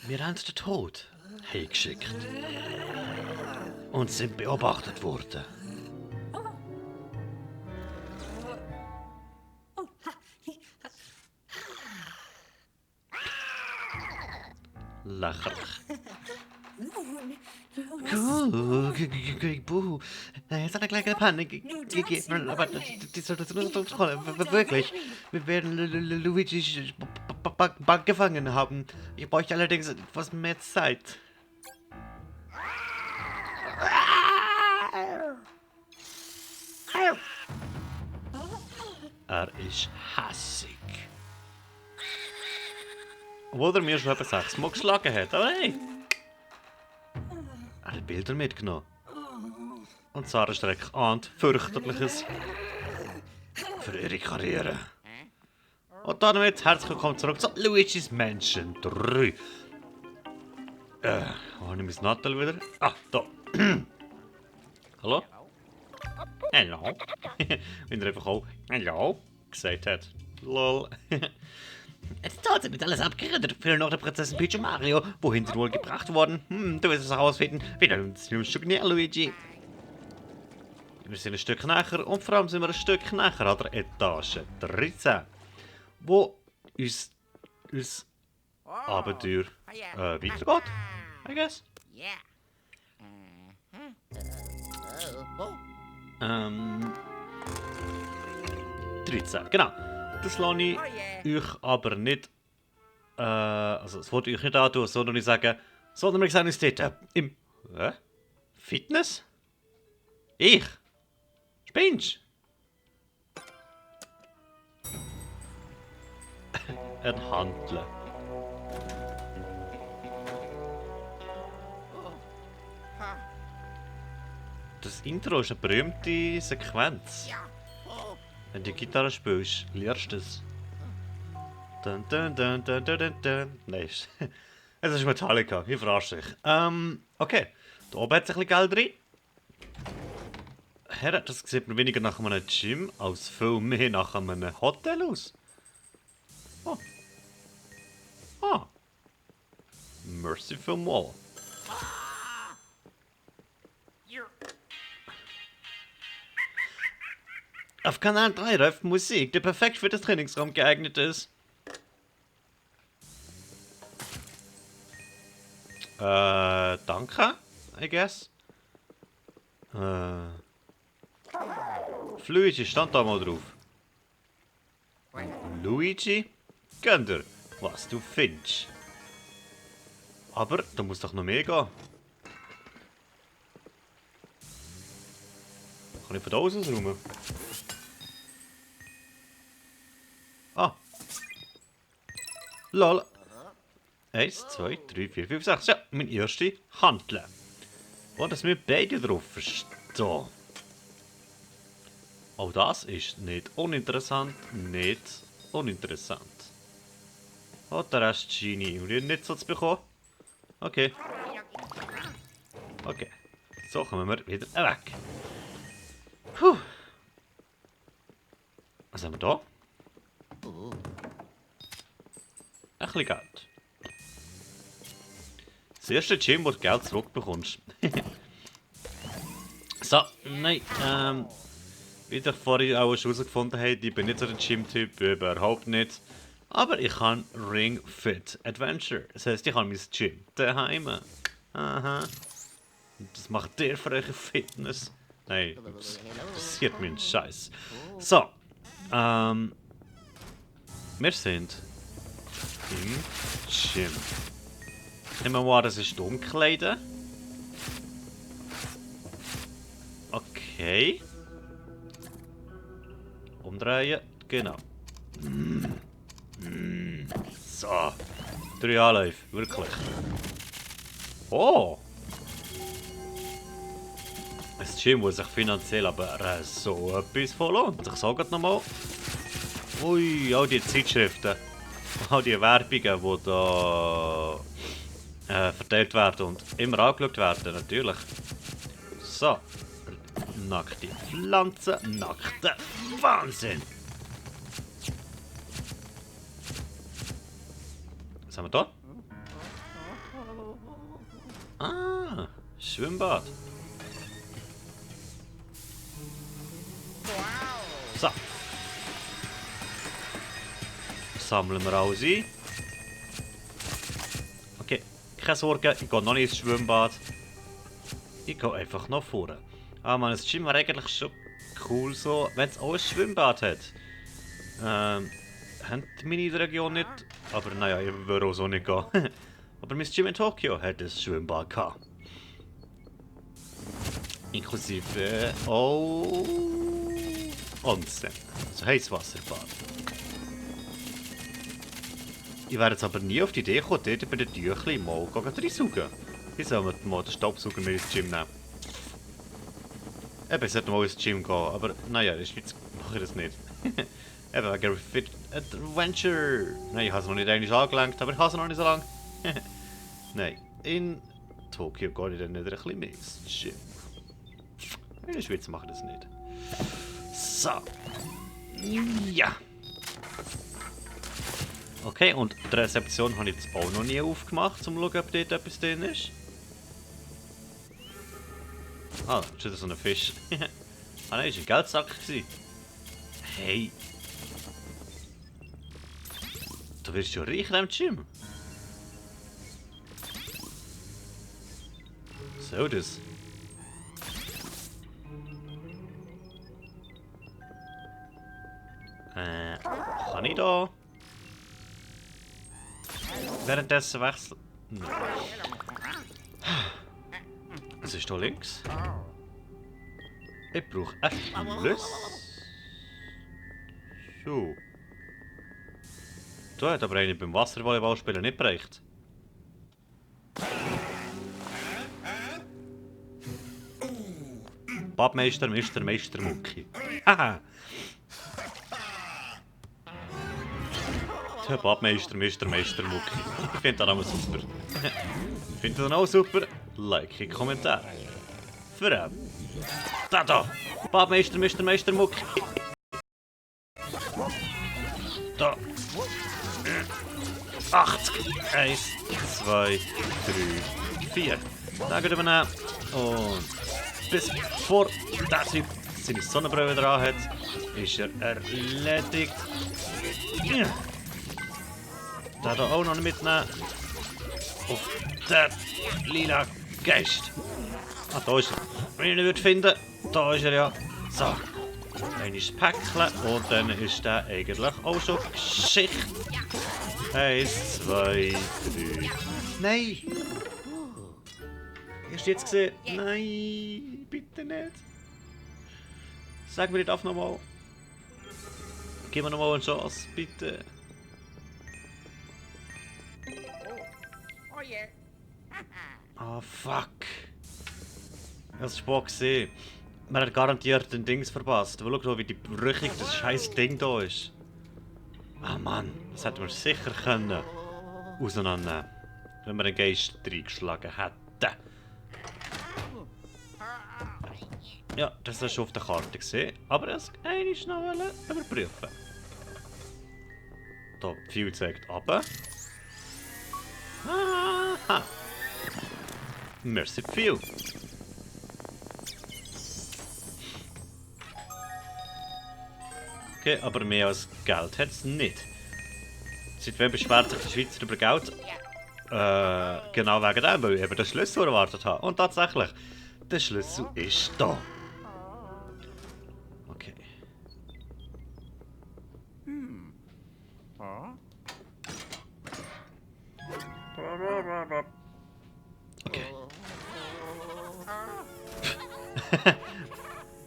Wir haben den Tod hergeschickt und sind beobachtet worden. Lächerlich. Buh. Es hat eine kleine Panik gegeben, aber die sollte es unter Kontrolle. Wirklich. Wir werden Luigi Bug gefangen haben. Ich bräuchte allerdings etwas mehr Zeit. Er ist hässig. Obwohl er mir schon etwa 6 Mal geschlagen hat, aber hey! Er hat Bilder mitgenommen. Und Sarah Streck ahnt fürchterliches für ihre Karriere. Und damit herzlich willkommen zurück zu Luigi's Mansion 3. Wo habe ich mein Nattel wieder? Ah, da. Hallo? Hallo? Wenn er einfach auch Hallo gesagt hat. Lol. Es ist trotzdem nicht alles abgerettet. Fehlen noch der Prinzessin Peach und Mario. Wohin sind wohl gebracht worden? Du wirst es herausfinden. Wieder ein Stück näher, Luigi. Wir sind ein Stück näher und vor allem sind wir ein Stück näher an der Etage 13. Wo uns Abenteuer weitergeht. I guess. 13, genau. Das lasse ich euch aber nicht, also es wollte ich euch nicht antun, sondern ich sage, sondern wir sehen uns dort im, Fitness? Ich? Spinnst? Ein Handeln. Das Intro ist eine berühmte Sequenz. Wenn du Gitarre spielst, lernst du es. Dun, dun, dun, dun, dun, dun, dun. Nein, es ist Metallica, ich verarsche dich. Okay, da oben hat es ein bisschen Geld drin. Herr, das sieht mir weniger nach einem Gym als viel mehr nach einem Hotel aus. Oh. Ah. Merciful Mall. Auf Kanal 3 läuft Musik, die perfekt für das Trainingsraum geeignet ist. Danke, I guess. Luigi, stand da mal drauf. Luigi? Gönn dir, was du findest. Aber da muss doch noch mehr gehen. Kann ich von da aus ausräumen? Ah. Lol. 1, 2, 3, 4, 5, 6. Ja, mein erster Handeln. Und dass wir beide drauf verstehen. Auch das ist nicht uninteressant, nicht uninteressant. Und der Rest scheine ich irgendwie nicht so zu bekommen. Okay. Okay. So kommen wir wieder weg. Puh. Was haben wir da? Ein bisschen Geld. Das erste Gym, wo du Geld zurückbekommst. So, nein, wie ich vorhin auch schon herausgefunden habe, ich bin nicht so der Gym-Typ, überhaupt nicht. Aber ich kann Ring Fit Adventure. Das heisst, ich habe mein Gym daheim. Aha. Und das macht der für eure Fitness. Nein, das interessiert mich einen Scheiß. So, wir sind im Gym. Nehmen wir mal, das ist die Umkleide. Okay. Umdrehen, genau. So. 3 Anläufe, wirklich. Oh! Ein Gym, das sich finanziell aber so etwas voll lohnt. Ich sage es nochmal. Ui, all die Zeitschriften. All die Werbungen, die da verteilt werden und immer angeschaut werden, natürlich. So. Nackte Pflanzen, nackter Wahnsinn. Was haben wir da? Ah, Schwimmbad. So. Sammeln wir alles ein. Okay, keine Sorge, ich gehe noch nicht ins Schwimmbad. Ich gehe einfach noch vor. Ah man, das Gym wäre eigentlich schon cool so, wenn es auch ein Schwimmbad hat. Haben meine in der Region nicht, aber naja, ich würde auch so nicht gehen. Aber mein Gym in Tokio hat ein Schwimmbad gehabt. Inklusive auch Onsen, also Heißwasserbad. Ich wäre jetzt aber nie auf die Idee gekommen, dort bei den Tüchlein mal reinsaugen. Wie soll man mal den Staubsauger mit ins Gym nehmen? Eben, ich sollte mal ins Gym gehen, aber naja, in der Schweiz mache ich das nicht. Eben, wegen Fit Adventure. Nein, ich habe es noch nicht eigentlich angelenkt, aber ich habe es noch nicht so lange. Nein, in Tokio gehe ich dann nicht ein bisschen mehr ins Gym. In der Schweiz mache ich das nicht. So. Ja. Okay, und die Rezeption habe ich jetzt auch noch nie aufgemacht, um zu schauen, ob dort etwas drin ist. Ah, das ist wieder so ein Fisch. Ah nein, das war ein Geldsack. Hey. Du wirst ja reich im Gym. Was soll das? Kann ich da währenddessen wechseln? Nein. Was ist da links? Ich brauche einen Schlüssel. So. Da hat aber einer beim Wasservolleyballspielen nicht bereicht. Badmeister, Meister Mucki. Haha! Der Badmeister, Meister Mucki. Ich finde das auch super. Findet ihr das auch super? Like in Kommentar. Für da! Badmeister, Meister Mucki. Da! 80! 1, 2, 3, 4. Da gehen wir nehmen. Und bis vor der Typ seine Sonnenbrille dran hat, ist er erledigt. Da auch noch mitnehmen. Auf der lila Geist. Ah, da ist er. Wenn ich ihn nicht finden, da ist er ja. So. Ein ist Päckchen und dann ist der eigentlich auch schon Geschichte. 1, 2, 3. Nein! Hast du jetzt gesehen? Nein, bitte nicht. Sag mir das nochmal. Gib mir nochmal eine Chance, bitte. Ah, fuck. Das ist Bock gesehen. Man hat garantiert den Dings verpasst. Aber schau, wie die brüchig das scheiß Ding da ist. Ah Mann, das hätten wir sicher können auseinandernehmen, wenn wir den Geist reingeschlagen hätten. Ja, das hast du auf der Karte gesehen, aber das eine noch überprüfen. Da, die Pfeil zeigt runter. Aha! Merci Pfeil. Okay, aber mehr als Geld hat es nicht. Seit wann beschwert sich die Schweizer über Geld? Genau wegen dem, weil ich eben den Schlüssel erwartet habe. Und tatsächlich, der Schlüssel ist da. Okay. Okay.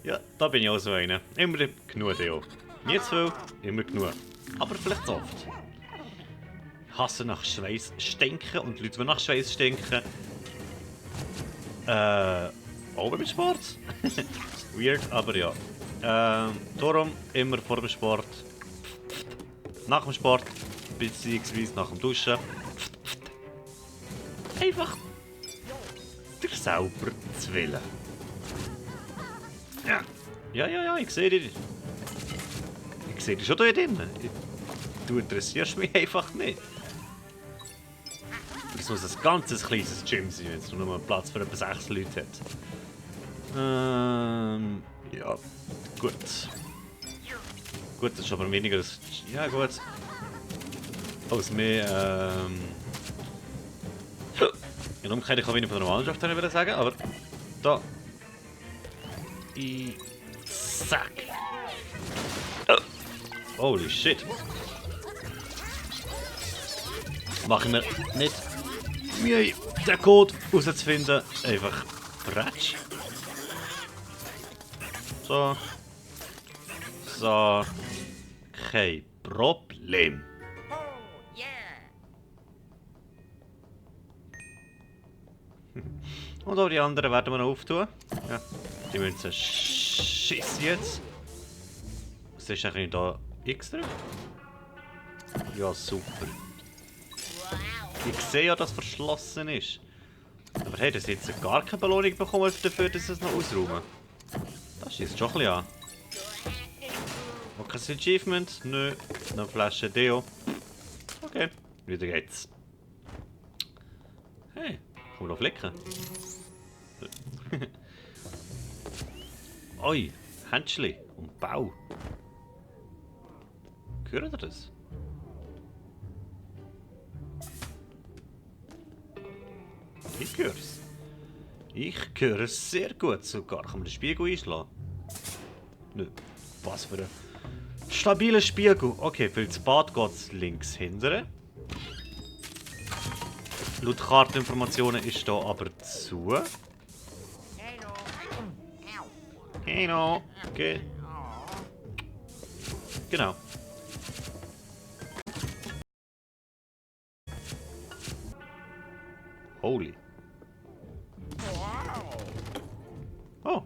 Ja, da bin ich auch so einer. Immer genug, Deo. Nie zu viel, immer genug. Aber vielleicht zu oft. Ich hasse nach Schweiß stinken und Leute, die nach Schweiß stinken. Auch beim Sport. Weird, aber ja. Darum immer vor dem Sport. Nach dem Sport, beziehungsweise nach dem Duschen. Einfach der sauber zu willen. Ja. Ja, ich sehe dich. Ich sehe dich schon da drin. Du interessierst mich einfach nicht. Der Es muss ein ganz kleines Gym sein, wenn es nur noch Platz für etwa 6 Leute hat. Ja, gut. Gut, das ist aber weniger als... Ja, gut. Als mehr, in Umkehr, ich kann wenig von der Mannschaft her sagen, aber... Da. Zack. Oh. Holy shit. Machen wir nicht Mühe, den Code herauszufinden. Einfach Bretsch. So. So. Kein Problem. Und auch die anderen werden wir noch auftun. Ja. Die müssen schießen jetzt. Was ist eigentlich da X drin? Ja, super. Ich sehe ja, dass es verschlossen ist. Aber hey, das jetzt gar keine Belohnung bekommen dafür, dass sie es noch ausräumen. Das schießt schon ein bisschen an. Okay, kein Achievement? Nö. Eine Flasche Deo. Okay, wieder geht's. Hey, komm noch flicken. Oi, Händchen und Bau. Hört ihr das? Ich höre es. Ich höre es sehr gut sogar. Kann man den Spiegel einschlagen? Nö. Was für ein stabiler Spiegel. Okay, für das Bad geht es links hinten. Laut Karteninformationen ist hier aber zu. Genau. Okay. Genau. Holy. Oh.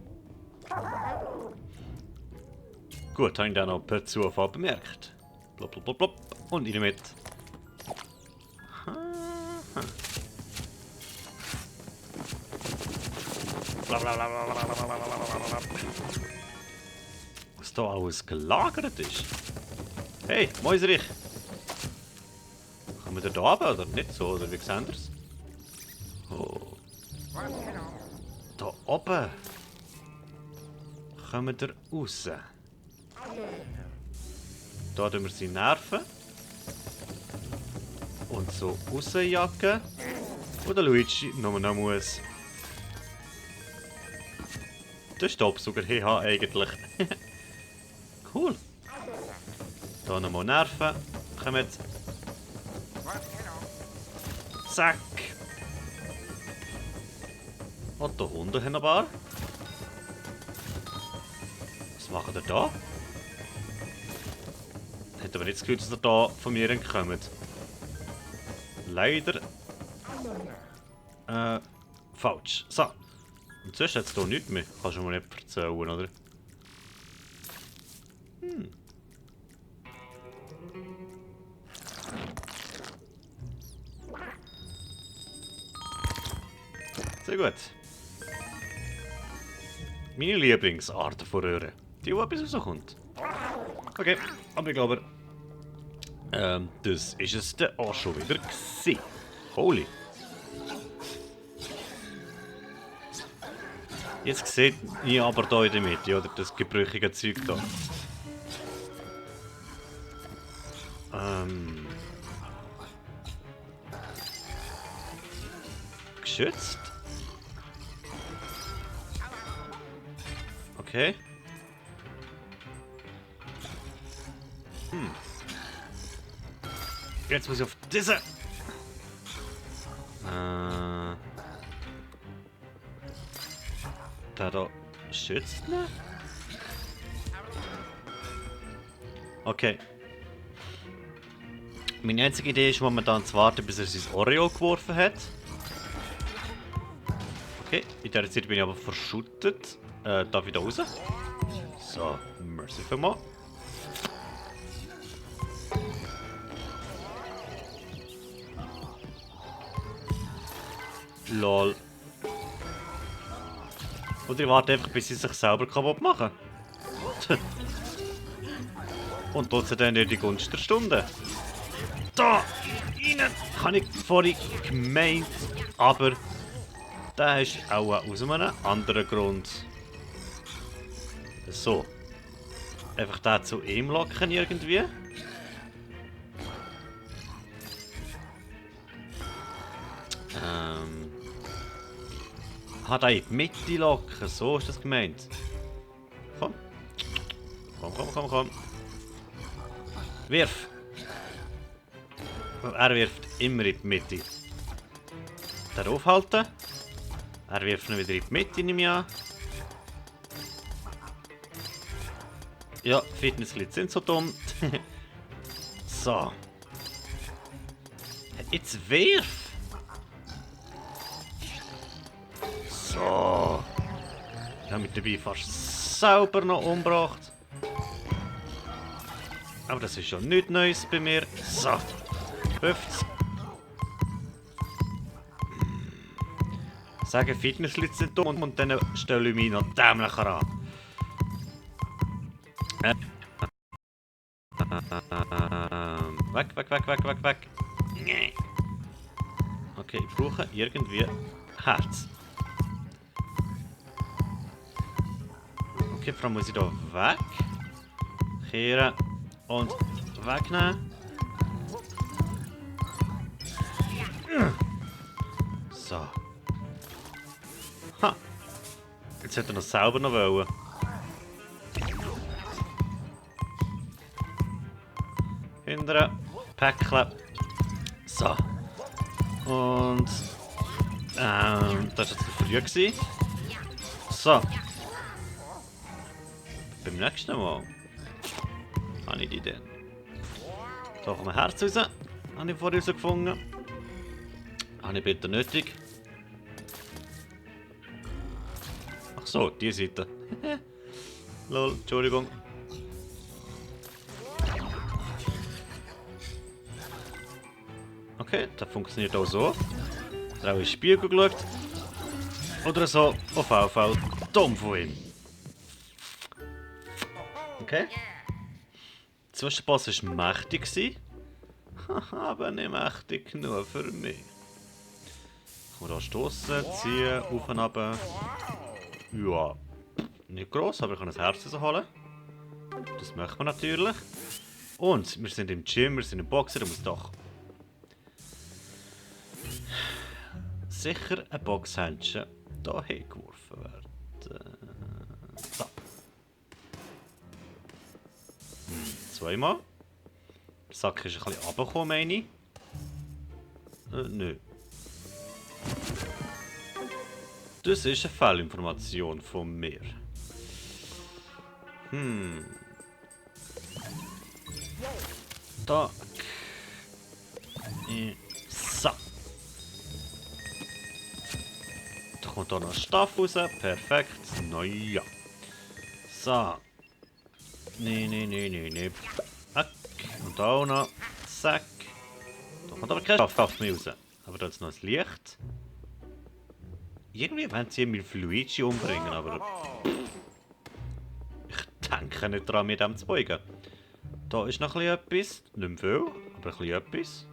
Gut, habe ich dann noch per Zufall bemerkt. Blop, blop, blop, blop. Und rein mit. Was da alles gelagert ist. Hey, Mäuserich. Kommen wir da runter oder nicht so? Oder wie sehen wir es? Oh. Da oben. Kommen wir raus. Da tun wir sie nerven. Und so rausjagen. Und der Luigi noch muss. Der Staubsauger HH eigentlich. Cool. Da nochmal nerven. Kommt. Zack. Und da Hunde haben ein paar. Was macht ihr da? Hätte aber nicht das Gefühl, dass ihr da von mir entkommt. Leider. Falsch. So. Und sonst hat es hier nichts mehr. Kannst du mir nicht erzählen, oder? Sehr gut. Meine Lieblingsart von Röhren. Die, wo etwas rauskommt. Okay, aber ich glaube, das ist es dann auch schon wieder gewesen. Holy. Jetzt seht ihr aber hier in der Mitte, oder? Das gebrüchige Zeug da. Geschützt. Okay. Jetzt muss ich auf diese. Da schützt ne? Okay. Meine einzige Idee ist momentan zu warten, bis er sein Oreo geworfen hat. Okay, in dieser Zeit bin ich aber verschüttet. Darf ich da raus? So, merci für mal. Lol. Und ich warte einfach, bis sie sich selber kaputt machen. Und trotzdem dann die Gunst der Stunde. Da! rein. Habe ich vorhin gemeint. Aber der ist auch aus einem anderen Grund. So. Einfach da zu ihm locken irgendwie. Da in die Mitte locken. So ist das gemeint. Komm. Komm. Wirf. Er wirft immer in die Mitte. Den aufhalten. Er wirft ihn wieder in die Mitte, nehme ich an. Ja, Fitnessglied sind so dumm. So. Jetzt wirf! So. Ich habe mich dabei fast sauber noch umgebracht. Aber das ist schon nichts Neues bei mir. So. 50. Sagen Fitnessleute sind dumm und dann stelle ich mich noch dämlicher an. Weg. Nee. Okay, ich brauche irgendwie Herz. Okay, vor allem muss ich hier weg. Kehren und wegnehmen. So. Ha! Jetzt hätte er noch selber noch wollen. Hindern. Päckchen. So. Und. Das war jetzt zu früh gewesen. So. Beim nächsten Mal. Habe ich die denn? Da kommt ein Herz raus. Habe ich vorher herausgefunden. Habe ich bitte nötig. Ach so, die Seite. Lol, Entschuldigung. Okay, das funktioniert auch so. Da habe ich Spiegel geschaut. Oder so, auf VV. Dumm von ihm. Okay. Der Zwischenboss war mächtig. Aber nicht mächtig genug für mich. Ich kann hier stoßen, ziehen, auf und runter. Ja, nicht gross, aber ich kann ein Herz holen. Das möchten wir natürlich. Und wir sind im Gym, wir sind im Boxen, da muss doch sicher ein Boxhändchen hier hingeworfen werden. So. Zweimal. Der Sack ist ein bisschen runtergekommen, meine ich. Nö. Das ist eine Fehlinformation von mir. Da. So. Da kommt auch noch ein Staff raus. Perfekt. Naja. So. Nee. Und auch noch. Zack. Da kommt aber kein Staff mehr raus. Aber da ist noch das Licht. Irgendwie wollen sie mir Luigi umbringen, aber ich denke nicht daran, mit dem zu beugen. Da ist noch ein bisschen etwas. Nicht mehr viel, aber ein bisschen etwas.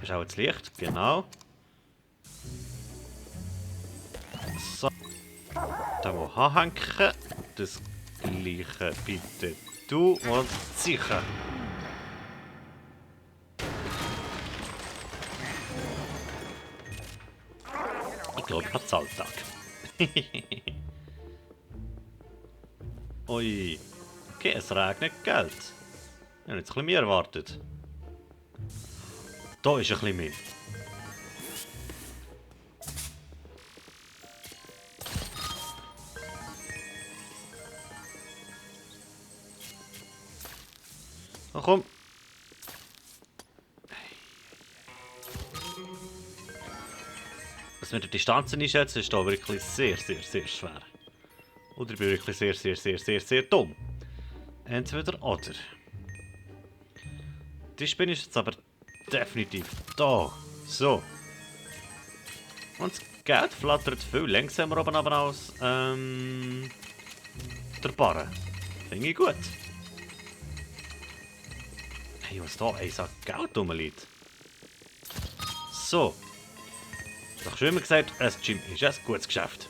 Ist auch das Licht, genau. So. Da wo anhängen. Das gleiche bitte du und sicher. Ich glaube, ich habe Zahltag. Ui. Okay, es regnet Geld. Ich habe jetzt ein bisschen mehr erwartet. Da ist ein bisschen mehr. Na komm. Was mit der Distanz einschätzen, ist da wirklich sehr schwer. Oder ich bin wirklich sehr dumm. Entweder oder. Die Spinne ist jetzt aber definitiv da. So. Und das Geld flattert viel langsamer oben aber als der Barren. Finde ich gut. Hey, was da? Ey, Sack Geld rumliegt. So. Doch schon immer gesagt, ein Gym ist ein gutes Geschäft.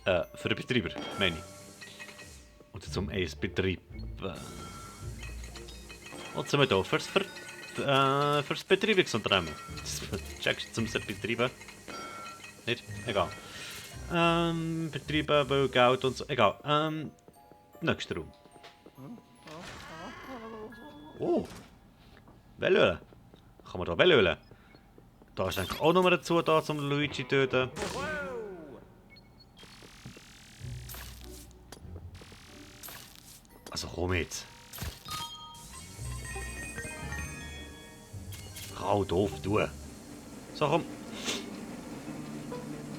Für den Betreiber, meine ich. Oder zum Eis betreiben. Was sind wir da? Fürs Betreibungsunternehmen. Das checkst du zum Betreiben. Nicht? Egal. Betreiben, weil Geld und so. Egal. Nächster Raum. Oh. Wellölen. Kann man da Wellölen? Da ist eigentlich auch noch dazu da, um Luigi zu töten. Also komm jetzt. Rau doof tun. So komm.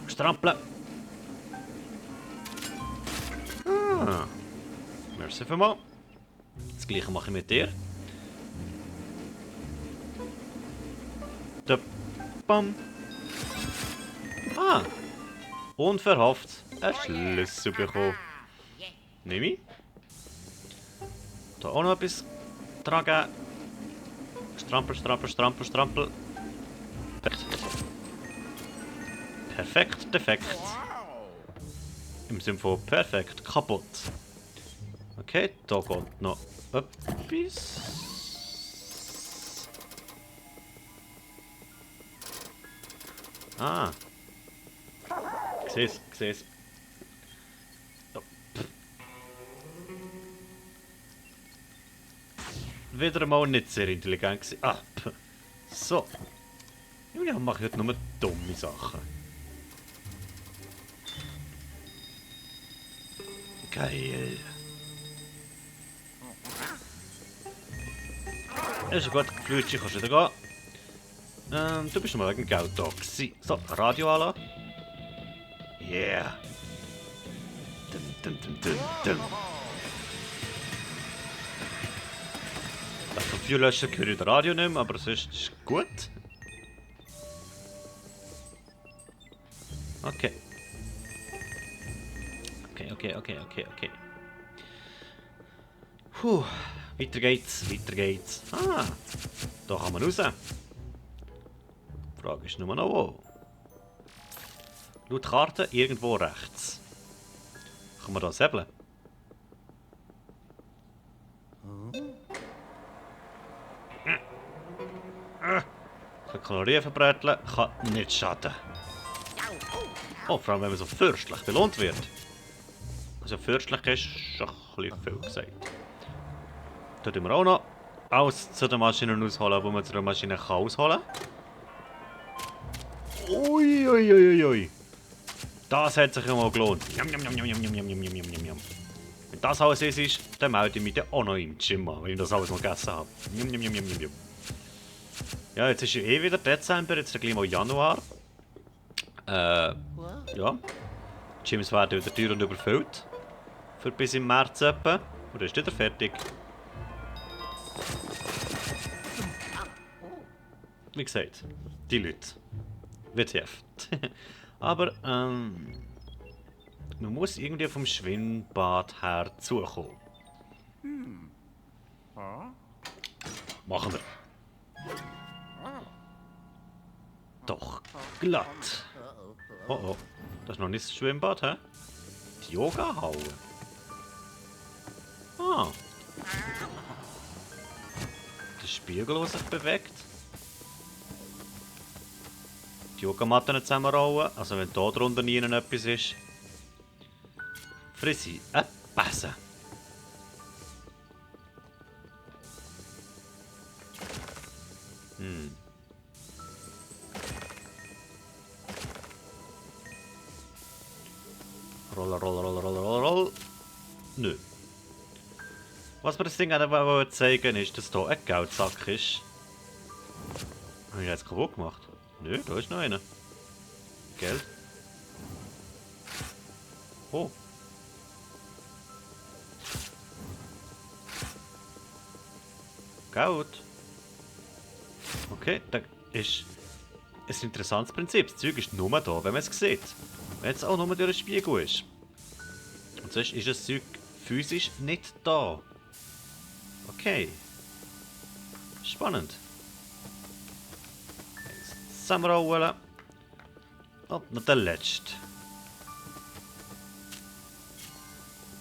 Strampeln. Ah. Merci vielmals. Das gleiche mache ich mit dir. Bam. Ah. Unverhofft. Ein Schlüssel bekommen. Nimm ich. Da auch noch etwas dran geben. Strampel, strampel, strampel, strampel. Perfekt, defekt. Im Sinne von perfekt, kaputt. Okay, da geht noch etwas. Ah. Ich sehe es, ich sehe es. Oh. Wieder mal nicht sehr intelligent gewesen. Ah, so. Ja, mache ich heute nur dumme Sachen. Geil. Ist gut, Flütchen, kannst du wieder gehen. Du bist noch mal wegen Geld da gewesen. So, Radio anlassen. Yeah. Dun, dun, dun, dun, dun. Das Feuer löschen höre ich das Radio nicht mehr, aber sonst ist es gut. Okay. Okay. Puh, weiter geht's, weiter geht's. Ah, da kann man raus. Die Frage ist nur noch wo. Laut Karte irgendwo rechts. Kann man da säbeln? Kalorien verbreiteln kann nicht schaden. Oh, vor allem wenn man so fürstlich belohnt wird. Also fürstlich ist schon ein bisschen viel gesagt. Da tun wir auch noch alles zu den Maschinen ausholen, wo man zu der Maschine kann ausholen kann. Uiuiuiui. Das hat sich ja mal gelohnt. Wenn das alles ist, dann melde ich mich dann auch noch im Gym an, wenn ich das alles mal gegessen habe. Ja, jetzt ist ja eh wieder Dezember, jetzt ist ja gleich mal Januar. Ja. Die Gyms werden wieder teuer und überfüllt. Für bis im März etwa. Und dann ist wieder fertig. Wie gesagt, die Leute. WTF. Aber, man muss irgendwie vom Schwimmbad her zukommen. Machen wir. Doch, glatt. Oh, das ist noch nicht das Schwimmbad, hä? Die Yoga-Halle. Ah. Der Spiegel, der sich bewegt. Die Yogamatten zusammenrollen, also wenn da drunter nie etwas ist. Frissi, Besen. Roll. Nö. Was mir das Ding auch zeigen ist, dass hier ein Geldsack ist. Habe ich jetzt kaputt gemacht? Nö, da ist noch einer. Geld. Oh. Geld. Okay, da ist ein interessantes Prinzip. Das Zeug ist nur da, wenn man es sieht. Wenn es auch nur durch den Spiegel ist. Und sonst ist das Zeug physisch nicht da. Okay. Spannend. Zusammenrollen. Und noch der letzte.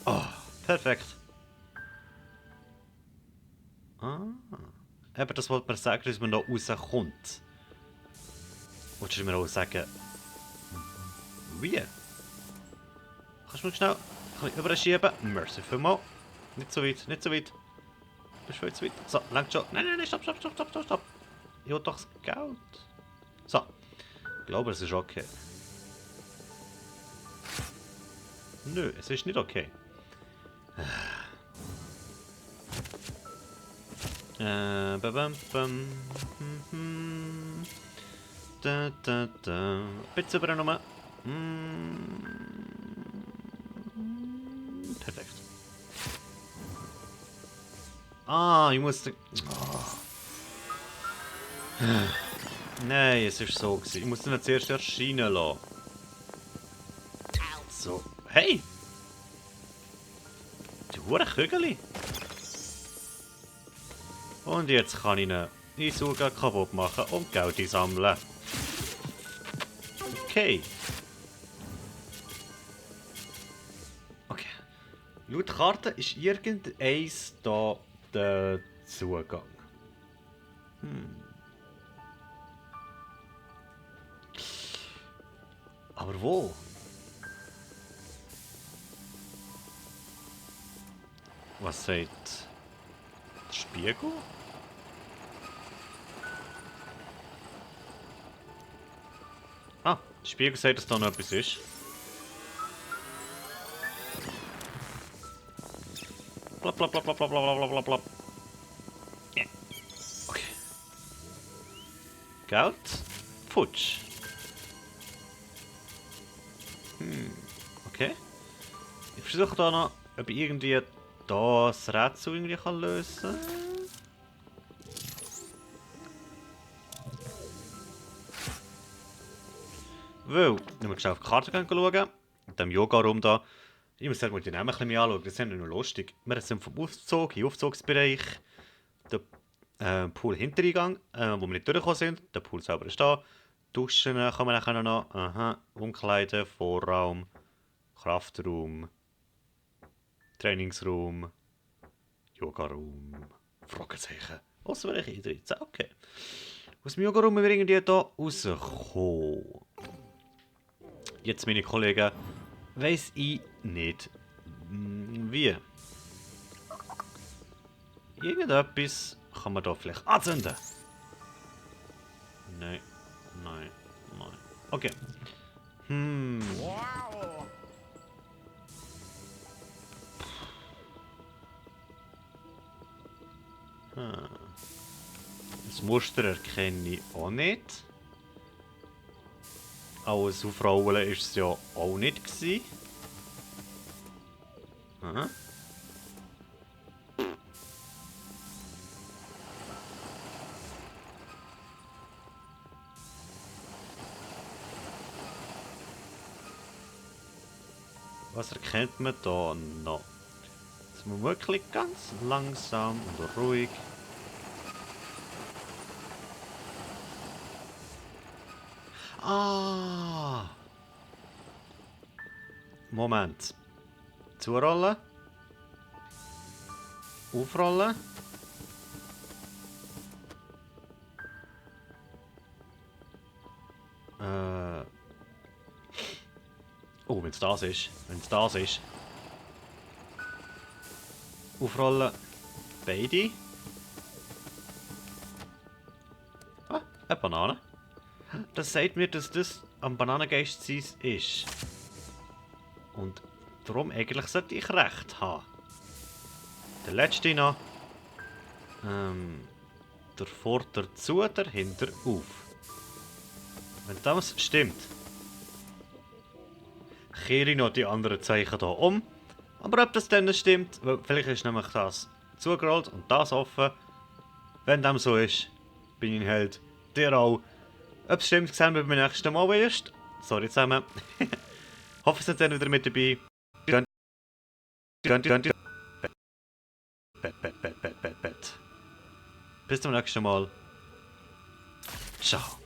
Oh, perfekt. Ah. Eben, das wollte man sagen, dass man da rauskommt. Wolltest du mir auch sagen, wie? Kannst du mich schnell ein bisschen überschieben? Merci vielmals. Nicht so weit, nicht so weit. Bist du viel zu weit? So, langt schon. Nein, nein, nein, stopp, stopp, stopp, stopp, stopp, stopp. Ich will doch das Geld. So. Ich glaube, es ist okay. Nö, es ist nicht okay. Bam, bam. Da, da, da. Bitte übernommen. Perfekt. Ah, ich musste... Oh. Nein, es ist so gewesen. Ich musste ihn zuerst erscheinen lassen. So. Hey! Die Hurenkügel. Und jetzt kann ich ihn einsaugen, kaputt machen und Geld einsammeln. Okay. Okay. Laut Karte ist irgendeins da der Zugang. Aber wo? Was sagt der Spiegel? Ah, der Spiegel sagt, dass da noch etwas ist. Blab, blab, blab, blab, blab, blab, blab, blab. Ja. Okay. Geld. Futsch. Okay. Ich versuche da noch, ob ich irgendwie das Rätsel irgendwie kann lösen kann. Weil, wenn wir schnell auf die Karte schauen, in diesem Yoga-Raum da, ich muss mal die Namen ein bisschen mehr anschauen, das ist ja nicht nur lustig. Wir sind vom Aufzug, im Aufzugsbereich, der Pool Hintereingang, wo wir nicht durchgekommen sind, der Pool selber ist da, Duschen kann man nachher noch, aha, Umkleiden, Vorraum, Kraftraum, Trainingsraum, Yoga-Raum, Fragezeichen. Ausweichen in 13, okay. Aus dem Yoga-Raum sind wir irgendwie hier rausgekommen. Jetzt, meine Kollegen, weiss ich nicht, wie. Irgendetwas kann man da vielleicht anzünden. Nein, nein, nein. Okay. Das Muster erkenne ich auch nicht. Alles aufrollen war es ja auch nicht gewesen. Aha. Was erkennt man da noch? Jetzt muss man wirklich ganz langsam und ruhig. Ah! Moment. Zurollen. Aufrollen. Oh, wenn es das ist. Wenn es das ist. Aufrollen. Beide. Ah, eine Banane. Das sagt mir, dass das am Bananengeist sein ist. Und darum eigentlich sollte ich recht haben. Der letzte noch. Der Vorder zu, der Hinter auf. Wenn das stimmt, kehre ich noch die anderen Zeichen hier um. Aber ob das dann stimmt, weil vielleicht ist nämlich das zugerollt und das offen. Wenn dem so ist, bin ich ein Held. Dir auch. Ob es stimmt, sehen wir beim nächsten Mal erst. Sorry zusammen. Hoffe, ihr seid dann wieder mit dabei. Bis zum nächsten Mal. Ciao.